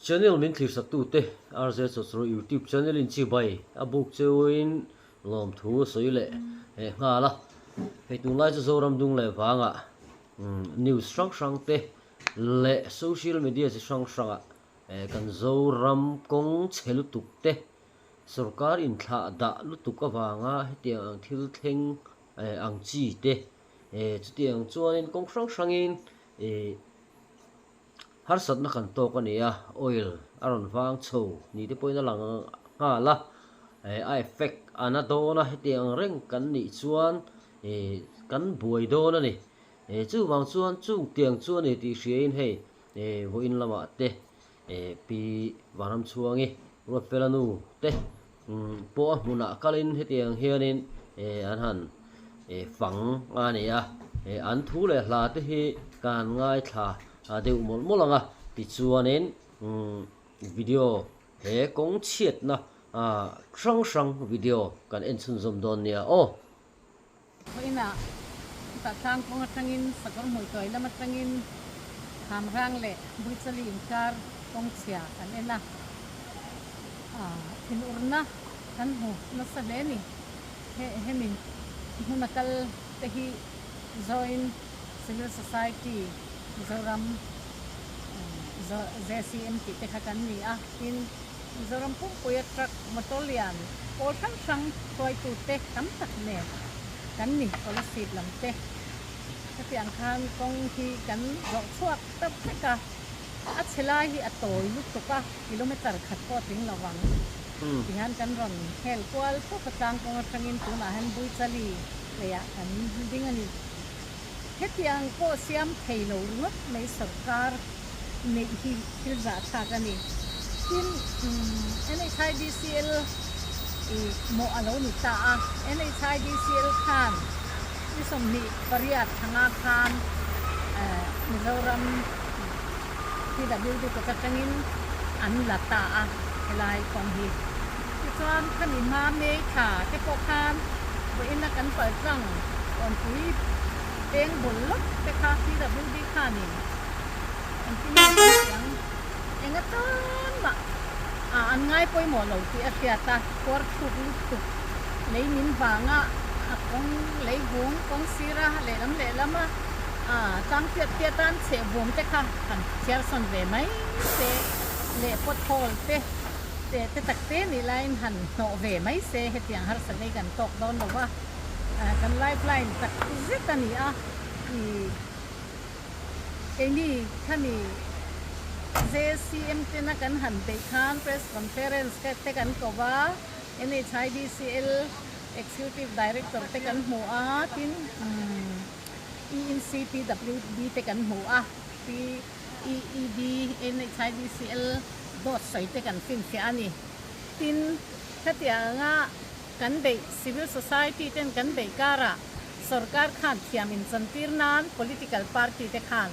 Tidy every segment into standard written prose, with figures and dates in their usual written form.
Channel min thlirsaktu te RZ Chawchru YouTube channel in chibai a buk cheuin lawmthu a sawi leh nghal a. Hei tunlai chu Zoram dung leh vangah news hrang hrang te leh social media chi hrang hrangah kan Zoram kawng chhe lutuk te sorkar inthlah dah lutuk avanga hetiang ang thil thleng ang chi te chutiang chuanin kawng hrang hrangin ih Harsatna kan tawk a ni a, oil a rawn vang chho ni te pawhin a lang nghal a, a effect a na dawn a, hetiang ang reng kan nih chuan ih kan buai dawn a ni. Chuvang chuan chung tiang chu a ni tih hriain hei vawiin lamah te Pi Vanramchhuangi Ruatfela nu te pawh a hmunah kalin hetiang hianin an han fang a ni a, an thu leh hla te hi kan ngaithla deuh mawlh mawlh ang a, tichuanin video he kawng chhiatna hrang hrang video kan en chhunzawm dawn nia aw. Vawiinah chutah tlang kawng atangin sakawr hmuituai lam atangin Hamrang leh Buichali inkar kawng chhia kan en a, thinurna kan hmu nasa hle a ni. Hemi hmuna kal te hi Joint Civil Society Mizoram JCM tih te kha kan ni a, tin Mizoram pumpuia truck motor lian pawl hrang hrang hruaitute tam tak nen kan ni Kolasib lam te hetiang khan kawng hi kan zawh chhuak ta vek a, a chhe lai hi a tawi lutuk a, kilometer khat pawh a tling lo vang tihian kan rawn hel kual pawp a tlang kawng atangin tunah hian Buichali leiah kan ding a ni. Hetiang pawh siam thei lo ringawt mai sorkar neih hi thil zahthlak a ni. Tin, NHIDCL i mawh a lo ni ta a, NHIDCL khan ni 28 thanga khan Mizoram PWD kawt atangin an la ta a helai kawng hi. Tichuan khami hma May thla te pawh khan vawiina kan paltlang Kawnpui peng bul lawk te kha PWD khanin an ti nge kan ti ang. Eng atan mah an ngai pawimawh lo tih a hriat a, khuar thluk lutuk lei min vanga a kawng lei vung kawng sira lehlam lehlama tlang tiat tiat a an chheh vum te kha han chhiar sawn ve mai se leh pothole te te te tak te nih laiin han hnawh ve mai se hetiang harsa nei kan tawk dawn lo va, kan lifeline tak zet a ni a ih. Keini khami JCM tena kan han beih khan press conference te kan ko va, NHIDCL Executive Director te kan hmu a, tin ENCPWD te kan hmu a, PEED, NHIDCL dawt sawi te kan finfiah a ni. Tin, khatianga kan beih civil society ten kan beih karah Sorkar khan thiam inchantir nan political party te khan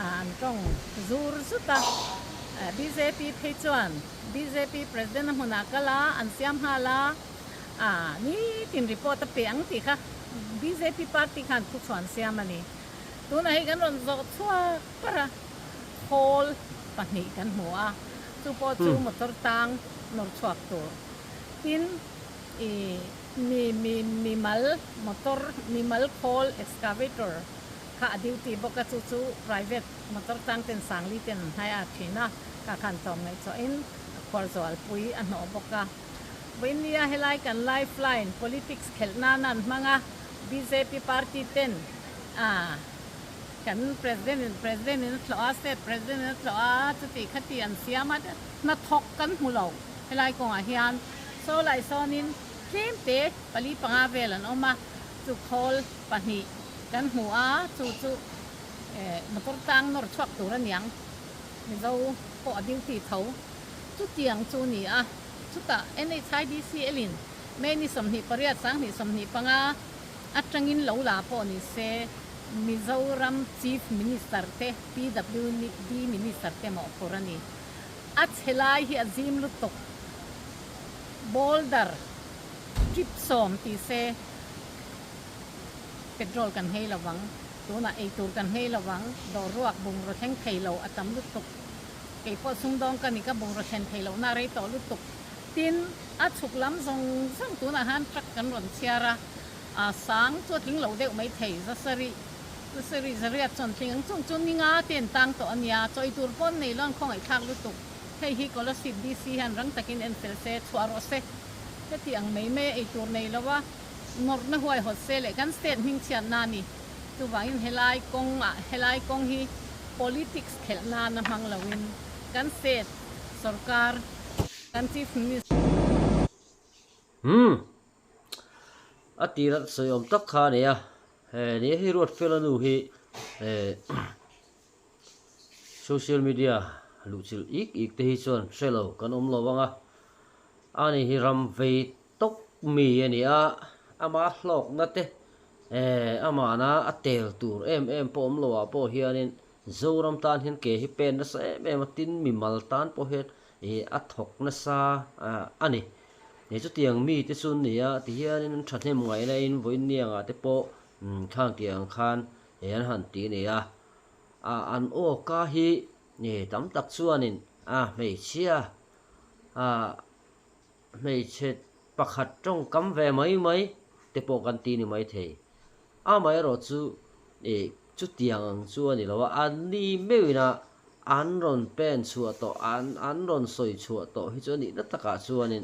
an tawng zur zut a, bjp phei chuan bjp president a hmunah kal a, an siam nghal a, nitin report a pe ang tih kha bjp party khan thuchhuah an siam a ni. Tunah hei kan rawn zawh chhuak par a, khawl pahnih kan hmu a, chu pawh chu motor tang nawr chhuak tur tin ih Mi mi mimal motor mimal khawl excavator kha a duty bawk a chu chu private motor tang ten sangli ten an hnai a thin a kha khan tlawm ngaihtuahin a khuar zualpui a hnawh bawk a. Vawinia helai kan lifeline politics khelh nana an hmang a bjp party ten a kan president in president in a tlawh a state president in a tlawh a chuti khati an siam a hnathawk kan hmu lo helai kawngah hian Saw lai sawnin tlem te pali panga vel an awm a, chu khawl pahnih kan hmu a, chu chu motor tang nawr chhuak tur a niang, Mizo pawh a duty tho, chutiang chu a ni a, chutah NHIDCL in May ni 28 2025 atangin lo la pawh ni se Mizoram Chief Minister te PWD Minister te mawhphur a ni. A chhe lai hi a zim lutuk. Boulder trip sawm ti se petrol kan nghei lo vang, tunah eitur kan nghei lo vang, dawr ruak bungraw thleng thei lo a tam lutuk. Kei pawh sumdawng ka ni, ka bungraw thlen thei lohna a rei tawh lutuk. Tin, a chhuk lam zawng zawng tunah khan truck kan rawn chhiar a, a sang chu a tling lo deuh mai thei, zasarih, zasarih zariat chuan tling ang chung chu ni nga te an tang tawh a nia, chawi tur pawn nei lo an khawngaih thlak lutuk. Hei hi Kolasib DC hian rang takin en fel se, chhuah rawh se. Heti ang mai mai a ei tur nei lo a, nawrhna huaihawt se leh kan state hmingchhiatna a ni. Chuvangin helai kawng ah helai kawng hi politics khelh nana hmang loin kan state sorkar kan chief minister Umm. A tir a sawi awm tak kha a ni a, he ni hi Ruatfela nu hi eh social media luhchilh ik ik te hi chuan hre lo kan awm lo ang a, ani hi ram vei tawp mi a ni a, ama hlawkna te eh amahna a tel tur em em pawh awm loh ah pawh hianin Zoram tan hian ke hi pen nasa em em a, tin mimal tan pawh hian ih a thawk nasa a ni. Ih chutiang mi te chu an ni a, tihianin an thahnem ngaihna in vawiin niangah te pawh khang tih ang khan ih an han ti a ni a. A an aw ka hi ih tam tak chuanin a hmeichhia a hmeichhe pakhat tawngkam ve mai mai te pawh kan ti ni maithei. Amaherawh chu ih chutiang ang chu a ni lo a, an ni meuhin a an rawn pen chhuah tawh, an an rawn sawi chhuah tawh hi chu a nihna takah chuanin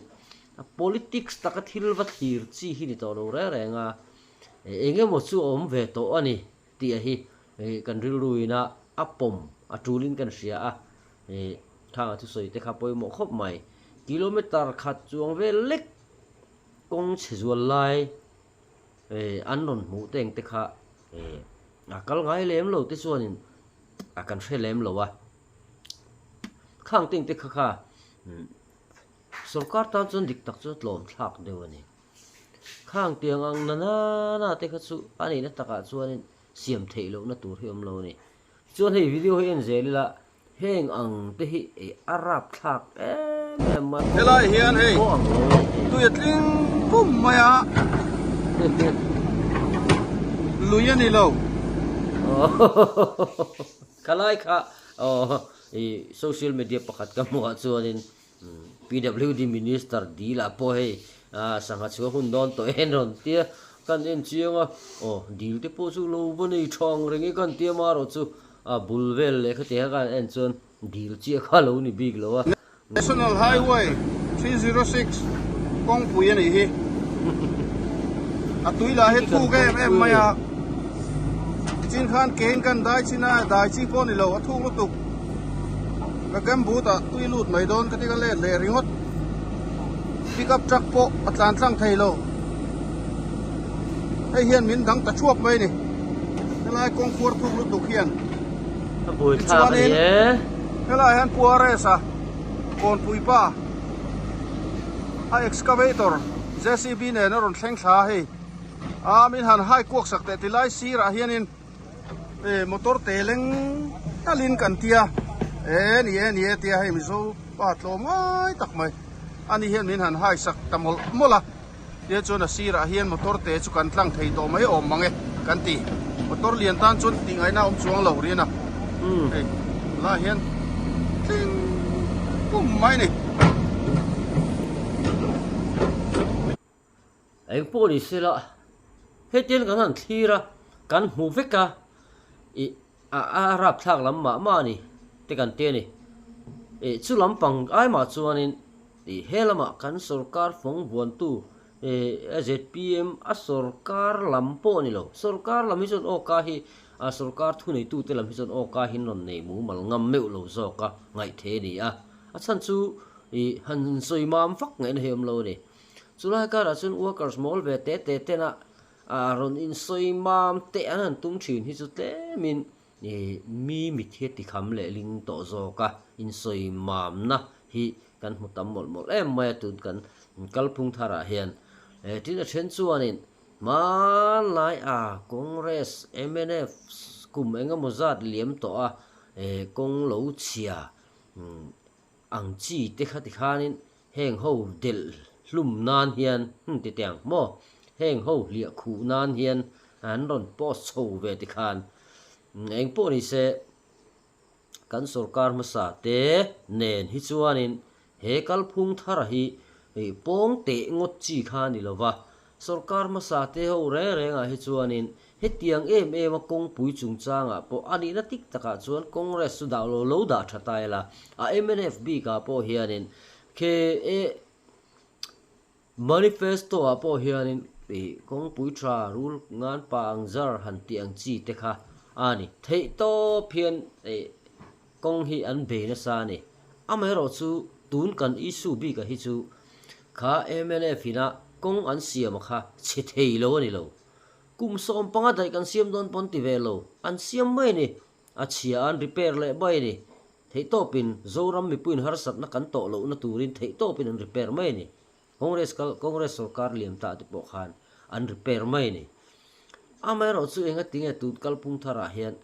a politics taka thil va thlir chi hi ni tawh lo reng reng a, eng emaw chu a awm ve tawh a ni tih a hi ih kan rilruin a a pawm a tulin kan hria a, ih khang a thusawi te kha pawimawh khawp mai. Kilometer khat chuang vel lek kawng chhe zual lai. Eh an rawn hmuh te engte kha eh a kal ngai lem lo te chuanin a kan hre lem lo a, khang te engte kha kha sorkar tan chuan dik tak chuan tlawm thlak deuh a ni. Khang tiang ang na na na te kha chu a nihna takah chuanin siam theih lohna tur hi awm lo a ni. Chuan hei video hi en zel ila Heng ang te hi ei a rap thlak em em a. Helai hian hei tui a tling pum mai a, lui a ni lo. Khalai kha aw i social media pakhat ka hmuh ah chuanin PWD minister dil ah pawh hei sangha chhuah hun dawn tawh en rawn tia kan en chiang a, aw dil te pawh chu lo va nei tha ang reng e kan tia marawh chu A bul vel leh khatiang a kan en chuan dil chiah kha lo ni bik lo a. National Highway 306 kawngpui a nih hi. A tui lah hi thuk em em mai a. Tichin khan kein kan dai chin a, dai chi pawh a ni lo, a thuk lutuk. Ka gumboot ah tui lut mai dawn ka ti ka let leh ringawt. Pickup truck pawh a tlan tlang thei lo. Hei hian min dang ta thuap mai a ni. Helai kawng khuar thuk lutuk hian. A buai thlak a ni e. Helai hian Pu RS a kawnpui pa a excavator JCB nen a rawn thleng thla a hei. A min han hai kuak sak teh tilai sirah hianin e motor te leng talin kan tia e ni e ni e tia hei Mizo pa tlawm ngai tak mai ani hian min han hai sak ta mawlh mawlh a. Tia chuan a sirah hian motor te chu kan tlang thei tawh mai awm mang e kan ti. Motor lian tan chuan tih ngaihna a awm chuang lo rian a. Hei lai hian tling pum mai a ni. Eng pawh ni sela hetiang kan han thlir a, kan hmu vek a, ih a rapthlak lam mah mah a ni te kan ti a ni. Ih chu lampang ai mah chuanin Ih he lamah kan sorkar fawng vuantu eh zpm a sorkar lam pawh a ni lo. Sorkar lam hi chuan aw ka hi a sorkar thuneitute lam hi chuan aw ka hi an rawn nei mumal ngam meuh lo zawk a ngaih thei a ni a. A chhan chu ih han sawi mam vak ngaihna hi a awm lo a ni. Chulai karah chuan workers mawl ve te te tena a rawn insawi mam teh an han tum thin hi chu tlemin Ih mi mit hi a ti kham leh ling tawh zawk a, insawi mamna hi kan hmu tam mawlh mawlh em mai a tun kan kalphung tharah hian. Eh tin a then chuanin hmanlai a Congress, mnf kum engemaw zat liam tawh a eh kawng lo chhia ang chi te kha tikhanin heng ho delh hlum nan hian hmm ti teh ang maw heng ho hliah khuh nan hian an rawn post chho ve tikhan eng pawh ni se. kan sorkar hmasa te nen hi chuanin he kalphung thara hi pawng teh ngawt chi kha a ni lo va. Sorkar hmasa te ho reng rengah hi chuanin hetiang em em a kawngpui chungchangah pawh a nihna tik takah chuan Congress chu dah lo lo dah tha ta ila, a mnf bikah pawh hianin khe e Manifesto ah pawh hianin kawngpui tha rul ngan pa ang zar han tih ang chi te kha a ni. Theih tawp hian kawng hi an bei nasa a ni. Amaherawh chu tun kan issue bikah hi chu kha mnf ina kawng an siam a kha chhe thei lo a ni lo. Kum 15 daih kan siam dawn pawn ti ve lo, an siam mai a ni. A chhia an repair leh mai a ni. Theihtawpin Zoram mipuiin harsatna kan tawh lohna turin theihtawpin an repair mai a ni. Congress kal Congress sorkar liam ta te pawh khan an repair mai a ni. Amaherawh chu enga tinge tun kalpung tharah hian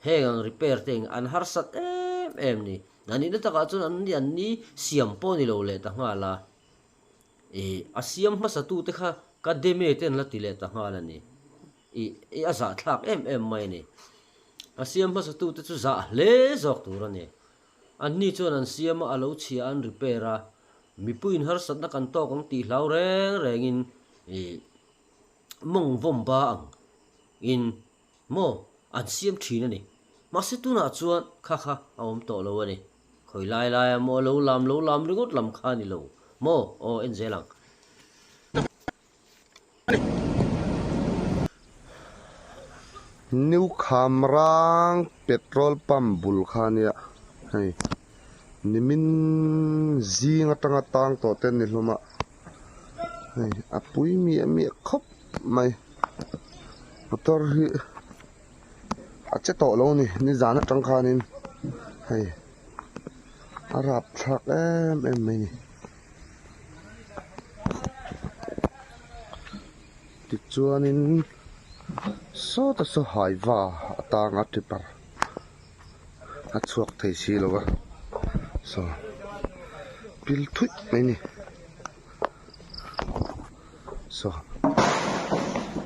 heng ang repair te eng an harsat em em ni. A nihna takah chuan an ni an ni siam pawh ni lo leh ta nghal a. Ih a siam hmasatute kha ka deme te an la ti leh ta nghal a ni. Ih ih a zahthlak em em mai a ni. A siam hmasatute chu zah hle zawk tur a ni. Anni chuan an siam a, a lo chhia an repair a, mipuiin harsatna kan tawk ang tih hlau reng rengin ih mawng vawm ba ang in maw an siam thin a ni. Mahse tunah chuan kha kha a awm tawh lo a ni. Khawi lai laia maw lo lam lo lam ringawt lam kha a ni lo maw? Aw en zel ang. New Khamrang petrol pump bul kha ania hei nimin zing atanga tang tawh te an ni hlawm a hei a pui miah miah khawp mai motor hi a che tawh lo a ni nizan atang khanin hei a rapthlak em em mai a ni. Tichuanin sawta saw haiva atanga tipper a chhuak thei si lo va saw pil thuih mai a ni saw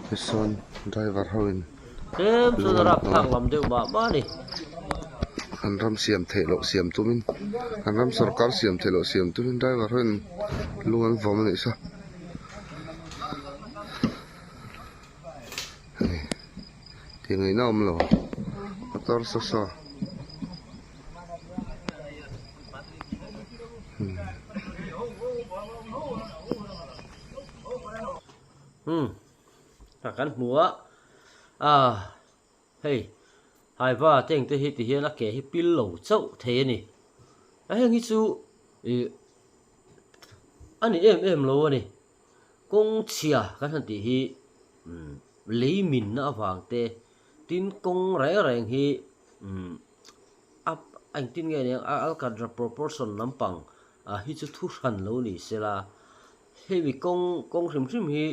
tisawn driver ho in Tlem chuan a rapthlak lam deuh mah mah a ni. An ram siam theih loh siam tumin an ram sorkar siam theih loh siam tumin driver ho in lung an vawm a nih saw hei tih ngaihna a awm lo motor saw saw Hmm. A kan hmu a ah hei haiva te engte hi ti hian a ke hi pil lo chauh thei a ni a heng hi chu ih a ni em em lo a ni kawng chhia kan han tih hi umm lei minna avang te tin kawng reng reng hi umm a engtin nge nia a alkatra proportion lampang ah hi chu thu hran lo ni sela. Hemi kawng kawng hrim hrim hi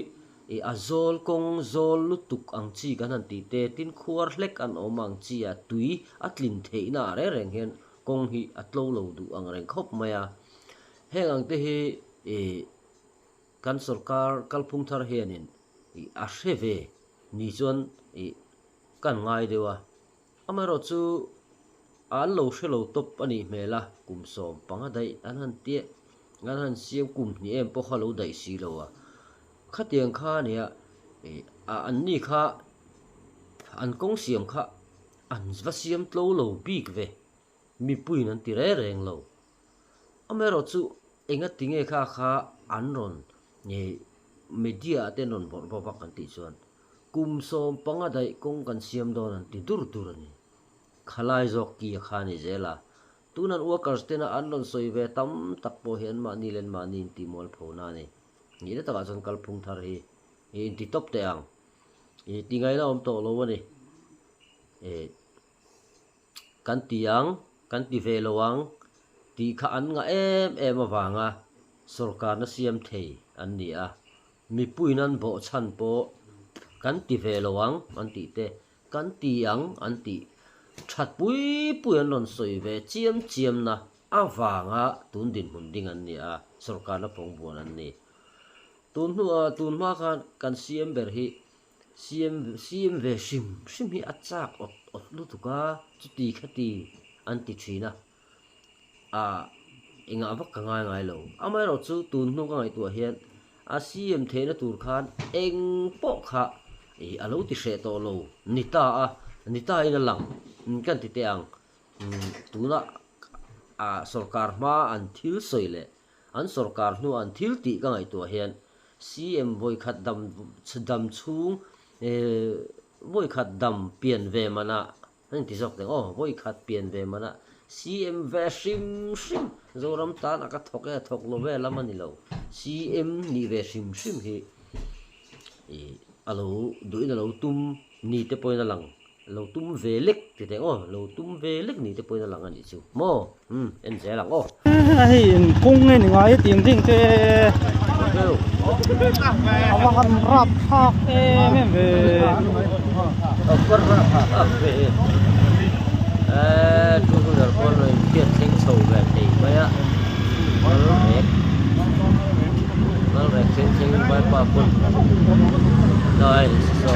ih a zawl kawng zawl lutuk ang chi kan han tih te tin khuar hlek an awm ang chi a tui a tlin theihna ah reng reng hian kawng hi a tlo lo duh ang reng khawp mai a. Heng ang te hi ih kan sorkar kalphung thar hianin ih a hre ve ni chuan ih kan ngai deuh a. Amaherawhchu an lo hre lo tawp a nih hmel a, kum 15 daih an han tia, an han siam kum hnih em pawh kha lo daih si lo a. Khatiang kha a nia, ih a an ni kha an kawng siam kha an va siam tlo lo bik ve, mipuiin an ti reng reng lo. Amaherawhchu engatinge kha kha an rawn ih media ah te an rawn vawrh bawk a kan tih chuan Kum 15 daih kawng kan siam dawn an ti dur dur a ni. Khalai zawk ki a kha a ni zel a. Tun an workers tena an rawn sawi ve tam tak pawh hi anmahni leh anmahni inti mualpho na a ni. Nihna takah chuan kalphung thar hi i inti tawp teh ang. I ti ngaihna awm tawh lo a ni. I kan ti ang, kan ti ve lo ang tih kha an ngah em em avanga sorkarna siam thei an ni a. Mipuiin an bawh chhan pawh kan ti ve lo ang an tih te, kan ti ang an tih that pui pui an rawn sawi ve chiam chiam na avanga tun dinhmun ding an ni a, sorkarna pawngbuan an ni. Tun hnuah tun hma khan kan CM ber hi CM CM ve hrim hrim hi a chak awt awt lutuk a, chuti khati. an ti thin a, ah engah vak ka ngai ngai lo. Amaherawhchu tun hnu ka ngaihtuah hian a CM theihna tur khan eng pawh kha ih a lo ti hreh tawh lo ni ta a, ni ta in a lang kan ti teh ang. Tuna ah sorkar hma an thil sawi leh an sorkar hnua an thil tih ka ngaihtuah hian CM vawikhat dam dam chhung vawikhat dam pian ve manah a inti zawk teh aw vawikhat pian ve manah CM ve hrim hrim Zoram tan a ka thawk e thawk lo ve lam a ni lo CM nih ve hrim hrim hi ih a lo duhin a lo tum ni te pawhin a lang. Lo tum ve lek ti teh aw, lo tum ve lek ni te pawhin a lang a nih chu maw? Umm, en zel ang aw. Hei in kawng nge ni ngai tiang ding te a va han rap thlak em em ve. A va rap thlak ve eee two wheeler pawn rawn inphiat thleng chho ve thei mai a kal rek kal rek thleng thleng in vaipa pawn lai saw.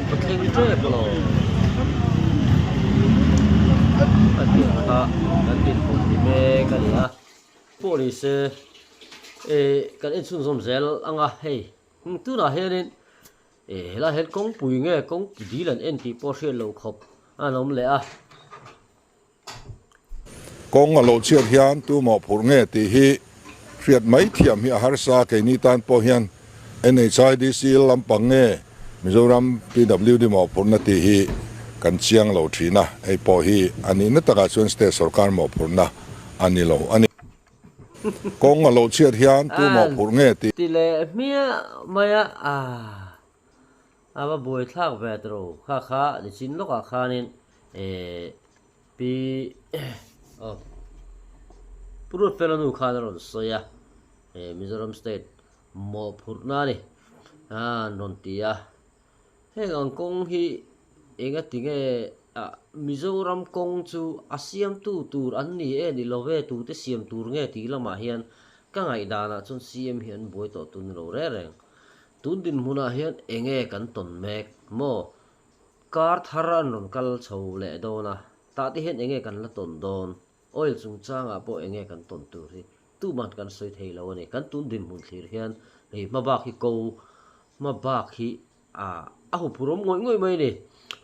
Ka thleng tep lo a tih kha kan dinhmun ni mek a ni a pawh ni se eh kan en chhunzawm zel ang a hei tunah hianin eh helaiah hian kawngpui nge kawng dil an en tih pawh hriat loh khawp a an awm leh a. Kawng a lo chhiat hian tu mawhphurh nge tih hi hriat mai thiam hi a harsa. Keini tan pawh hian NHIDC lampang nge Mizoram PWD mawhphurhna tih hi kan chiang lo thin a, hei pawh hi a nihna takah chuan state sorkar mawhphurhna a ni lo a ni. Kawng a lo chhiat hian tu mawhphurh nge tih. Ti leh hmiah mai a, aah a va buaithlak ve tawh kha kha nichin lawkah khanin eh Pi aw Pu Ruatfela nu khan a rawn sawi a, eh Mizoram State mawhphurhna a ni a an rawn ti a, heng ang kawng hi enga tinge ah Mizoram kawng chu a siamtu tur an ni e ni lo ve tute siam tur nge tih lamah hian ka ngaihdanah chuan CM hi an buai tawh tun lo reng reng. Tun dinhmunah hian enge kan tawn mek maw? Kar thar an rawn kal chho leh dawn a, tah te hian enge kan la tawn dawn? Oil chungchangah pawh enge kan tawn tur hi tuman kan sawi thei lo a ni. Kan tun dinhmun thlir hian hei hmabak hi ko hmabak hi a a huphur awm ngawih ngawih mai a ni.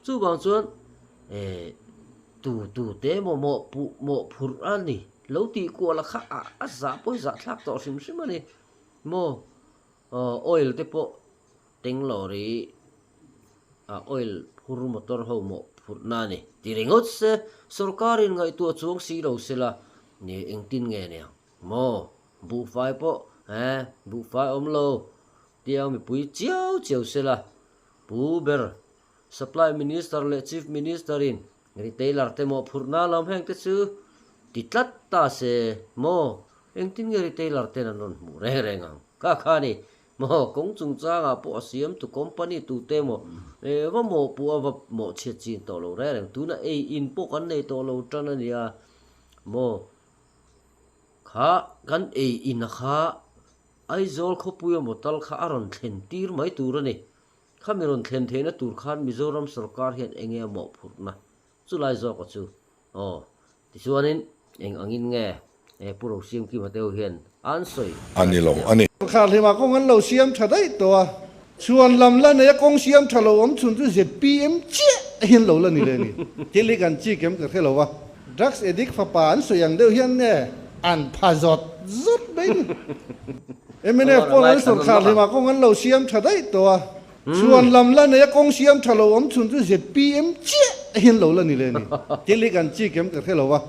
Chuvang chuan eh tu tu te emaw mawh puh mawh phurh a ni lo tih kual a kha a a zah pawh hi zahthlak tawh hrim hrim a ni maw? Oil te pawh Tenglawri ah oil phur motor ho mawh phurhna a ni ti ringawt se sorkar in ngaihtuah chuang si lo se la ni engtin nge niang maw buhfai pawh eh buhfai awm lo tiang mipui chiau chiau se la pu ber supply minister leh chief minister in retailer te mawh phurhna lam heng te chu ti tlat ta se maw engtin nge retailer ten an rawn hmuh reng reng ang kha kha ni Maw, kawng chungchangah pawh a siamtu company tute emaw eh va mawh pawh a va mawh chhiat chin tawh lo reng reng. Tuna ei in pawh kan nei tawh lo tan a nia. Maw, kha kan ei in a kha Aizawl khawpui emaw tal kha a rawn thlen tir mai tur a ni. Khami rawn thlen theihna tur khan Mizoram sorkar hian eng nge a mawhphurhna chulai zawk a chu Aw, tichuanin eng angin nge he Pu Rosiamkima te ho hian an sawi A ni lo a ni. Khar hlima kawng an lo siam tha daih tawh a, chhuan lam la nei a kawng siam tha lo awm chhun chu ZPM chiah hian lo la ni leh a ni. Thil hi kan chik em ka hre lo a, drugs addict fapa an sawi ang deuh hian nge an pha zawt zawt mai ni. Mnf pawn an sawrkhar hlima kawng an lo siam tha daih tawh a, Chhuan lam la nei a kawng siam tha lo awm chhun chu ZPM chiah hian lo la ni leh a ni. Thil hi kan chik em ka hre lo a,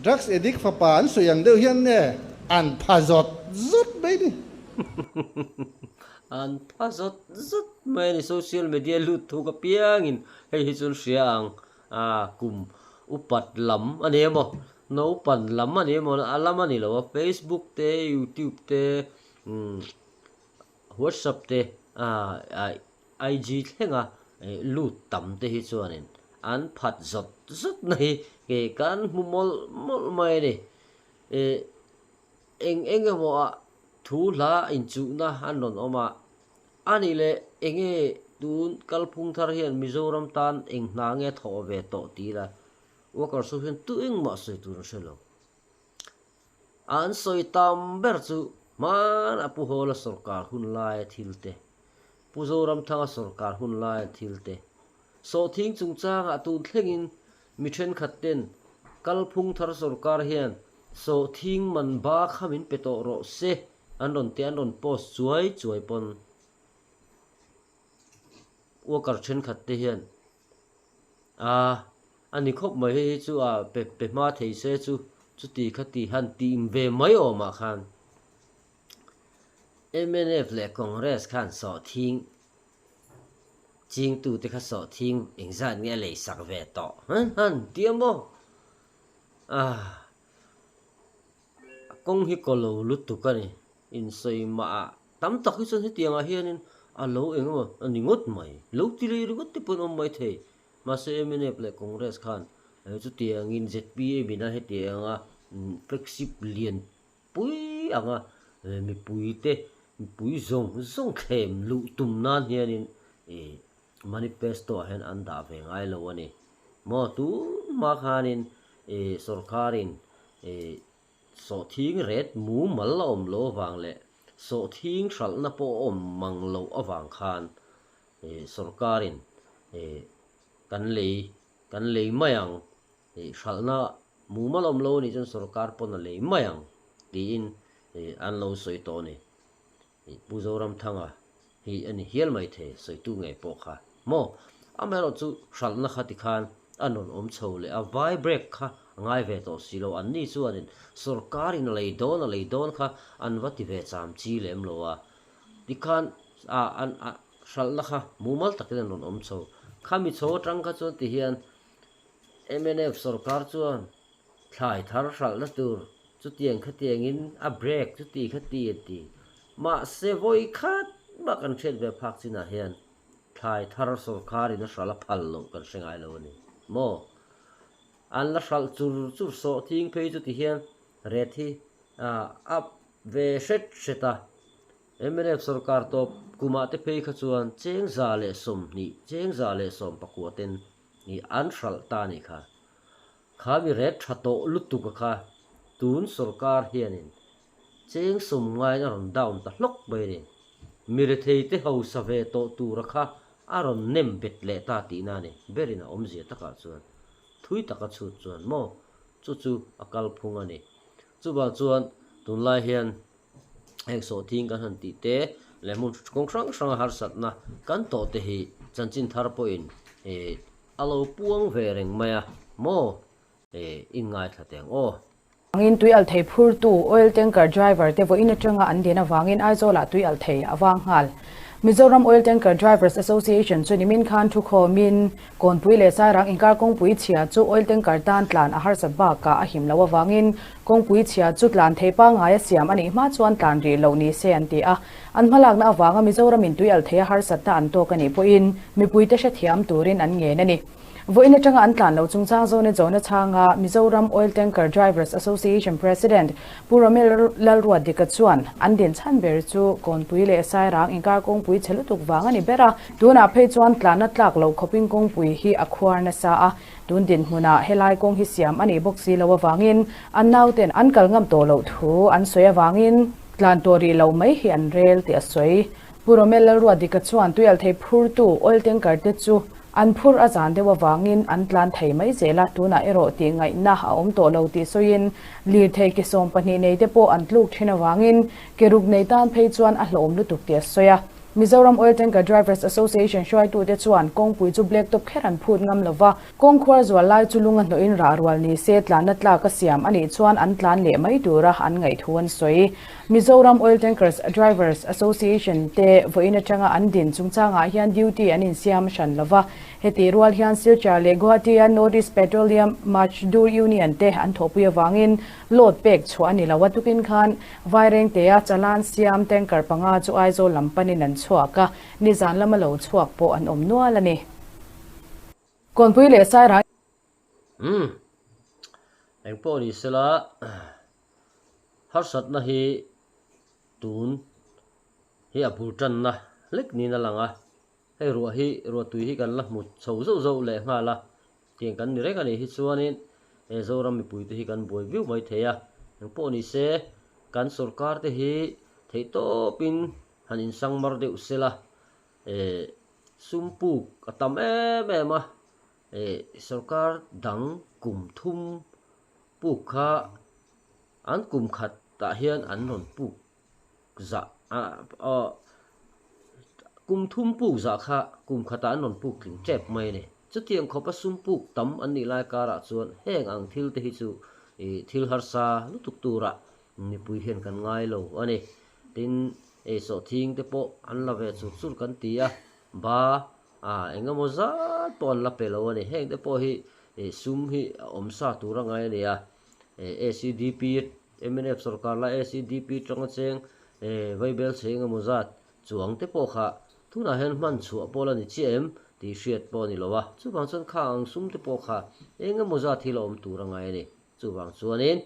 drugs addict fapa an sawi ang deuh hian nge an pha zawt zawt mai ni. An pha zawt zawt mai a ni. Social media lut thuk apiangin hei hi chu an hria ang a, kum upat lam a ni emaw, naupan lam a ni emaw a lam a ni lo a, Facebook te, YouTube te, umm. WhatsApp te IG thlenga lut tam te hi chuanin an phat zawt zawt na hi kei kan hmu mawlh mawlh mai a ni. Eng eng emaw ah thu hla inchuhna an rawn awm a, a nih leh enge tun kalphung thar hian Mizoram tan eng hna nge thawh ve tawh ti la. Workers ho hian tu engmah sawi tur an hre lo. An sawi tam ber chu hmanah Pu Hawla sawrkar hun laia thil te, Pu Zoramthanga sawrkar hun laia thil te, sawhthing chungchangah tun thlengin mi thenkhat ten kalphung thar sawrkar hian sawhthing man ba kha min pe tawh rawh se an rawn ti an rawn post chuai chuai pawn worker thenkhat te hian A, a ni khawp mai hei hi chu a pe pe hma thei se chu chuti kha ti han tih ve mai awmah khan mnf leh Congress khan sawhthing chingtute kha sawhthing engzat nge a lei sak ve tawh han han ti a maw? A, a kawng hi kaw lo lutuk a ni. Insawi mah ah tam tak hi chuan hetiangah hianin a lo eng emaw a ni ngawt mai. Lo ti leh ringawt te pawh an awm mai thei. Mahse mnf leh Congress khan chutiangin zpm in a hetianga flagship lian pui anga mipui te mipui zawng zawng thlem luh tum nan hianin ih manifesto ah hian an dah ve ngai lo a ni. Maw tun hma khanin ih sorkarin ih Sawhthing ret mumal a awm loh avang leh sawhthing hralhna pawh a awm mang loh avang khan sorkarin kan lei kan lei mai ang, hralhna mumal a awm lo anih chuan sorkar pawn a lei mai ang tiin an lo sawi tawh a ni. Pu Zoramthanga hi a ni hial mai thei, sawitu ngei pawh kha maw? Amaherawh chu hralhna kha tikhan a rawn awm chho leh a, vai break kha a ngai ve tawh si lo, anni chuanin sorkarin a lei dawn a lei dawn kha an va ti ve cham chi lem lo a, tikhan a an a hralhna kha mumal takin an rawn awm chho. Khami chho atang kha chuan tihian mnf sorkar chuan Thlai thar hralhna tur chutiang khatiangin a break chuti khati an ti. Mahse vawi khat mah kan hriat ve phak chinah hian thlai thar sorkarin a hralh a phal loh kan hre ngai lo a ni maw? An la hralh chur chur sawh thing phei chuti hian ret hi a ve hret hret a. Mnf sorkar tawp kumah te phei kha chuan chengza leh 20, chengza leh 19 ten an hralh ta a nih kha. Kha mi ret tha tawh lutuk a kha tun sorkar hianin cheng sawm ngaiin a rawn down ta hlawk mai a ni. Mi rethei te hausa ve tawh tura kha a rawn nem bet leh ta tihna a ni. Berin a awmzia takah chuan thui taka chhut chuan maw chu chu a kalphung a ni. Chuvang chuan tunlai hian heng sawhthing kan han tih te leh hmun kawng hrang hranga harsatna kan tawh te hi chanchin thar pawhin ih a lo puang ve reng mai a maw ih inngaithla teh ang aw. Angin tui alh thei phurtu oil tanker driver te vawiin atanga an din avangin Aizawlah tui alh thei a vang nghal. Mizoram Oil Tanker Drivers Association chu nimin khan thukhawmin Kawnpui leh Sairang inkar kawngpui chhia chu oil tanker tan tlan a harsat bakah a him loh avangin kawngpui chhia chu tlan thei pangngai a siam a nih hma chuan tlan rih loh ni se an ti a. An hmalakna avanga Mizoramin tui alh theia harsatna an tawk a nih pawhin mipuite hrethiam turin an ngen a ni. Vawiin atanga an tlan loh chungchang zawna zawhna chhanga Mizoram Oil Tanker Drivers Association President Pu Romel Lalruatdika chuan an din chhan ber chu Kawnpui leh Sairang inkar kawngpui chhe lutuk vang a ni ber a. Tunah phei chuan tlanna tlak loh khawpin kawngpui hi a khuar nasa a, tun dinhmunah helai kawng hi siam a nih bawk si loh avangin an nauten an kal ngam tawh loh thu an sawi avangin tlan tawh rih loh mai hi an rel tih a sawi. Pu Romel Lalruatdika chuan tuialthei phurtu oil tanker te chu An phur a zan deuh avangin an tlan thei mai zel a, tunah erawh tih ngaihna a awm tawh lo tih sawiin lirthei ke 12 nei te pawh an tluk thin avangin ke ruk nei tan phei chuan a hlawm lutuk tih a sawi a. Mizoram Oil Tanker Drivers Association hruaitute chuan kawngpui chu black top kher an phut ngam lo va, kawng khuar zual lai chu lung a hnawhin rah rual ni se tlanna tlak a siam a nih chuan an tlan leh mai tura an ngaih thu an sawi. Mizoram Oil Tankers Drivers Association te vawiin atanga an din chungchangah hian duty an insiam hran lo va, heti rual hian Silchar leh Guwahati-a North East Petroleum Majdoor Union te an thawhpui avangin load pek chhuah a ni lo a, tukin khan Vairengtea chalan siam tanker panga chu Aizawl lam panin an chhuak a, nizan lama lo chhuak pawh an awm nual a ni. Kawnpui leh Sairang. Umm. Engpawh ni sela. Harsatna hi tun hi a bul tanna hlek niin a lang a, hei ruah hi ruah tui hi kan la hmu chho zauh zauh leh nghal a. Tiang kan ni reng a nih hi chuanin he Zoram mipuite hi kan buai viau mai thei a, engpawh ni se kan sorkar te hi theihtawpin han insang mar deuh sela eh sum puk a tam em em a, eh sorkar dang kum thum puk kha an kum khat tah hian an rawn puk zah ah kum thum puk zah kha kum khatah an rawn puk tling tep mai a ni. Chutiang khawpa sum puk tam an nih lai karah chuan heng ang thil te hi chu ih thil harsa lutuk turah mipui hian kan ngai lo a ni. Tin, ei sawhthing te pawh an la ve chur chur kan ti a, ba ah eng emaw zat pawh an la pe lo a ni. Heng te pawh hi ih sum hi a awm sa tur a ngai a ni a, ACDP mnf sorkar la ACDP tanga cheng vaibel chhe eng emaw zat chuang te pawh kha tunah hian hman chhuah pawh la ni chiah em tih hriat pawh a ni lo a, chuvang chuan kha ang sum te pawh kha eng emaw zat hi la awm tur a ngai a ni. Chuvang chuanin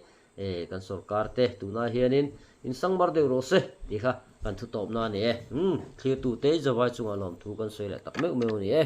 kan sorkar te tunah hianin insangmar deuh rawh se tih kha kan thu tawpna a ni e. Umm, thlirtute i zavai chungah lawmthu kan sawi leh tak meuh meuh a ni e.